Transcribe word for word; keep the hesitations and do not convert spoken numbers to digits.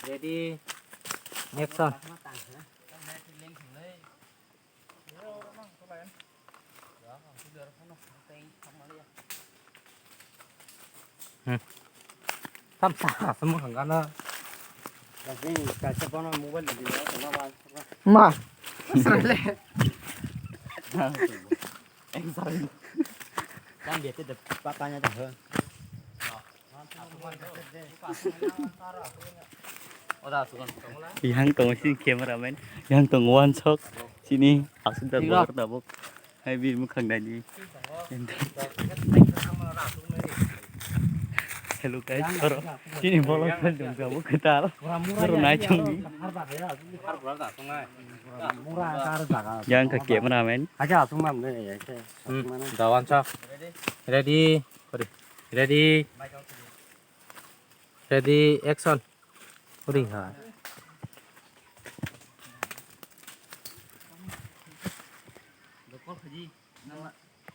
Ready, action. Hmm. Tam sa sa mo hang gana. Lagi kaisa bono mobile di dia sama ba. Ma. Srele. Exam. Kan dia tu dapat tanya dah. Yang tong si cameraman, yang tong wansok, sini asuk da bor tabuk. Hai bir mukhang dani. Hello guys, koro sini bolok kan dong tabuk ketal. Koro nai chong ni. Yang ke cameraman. Aja asuk mam ne ya ke. Hmm, da wansok. Ready. Ready. Ready. Ready, action. Uri ha.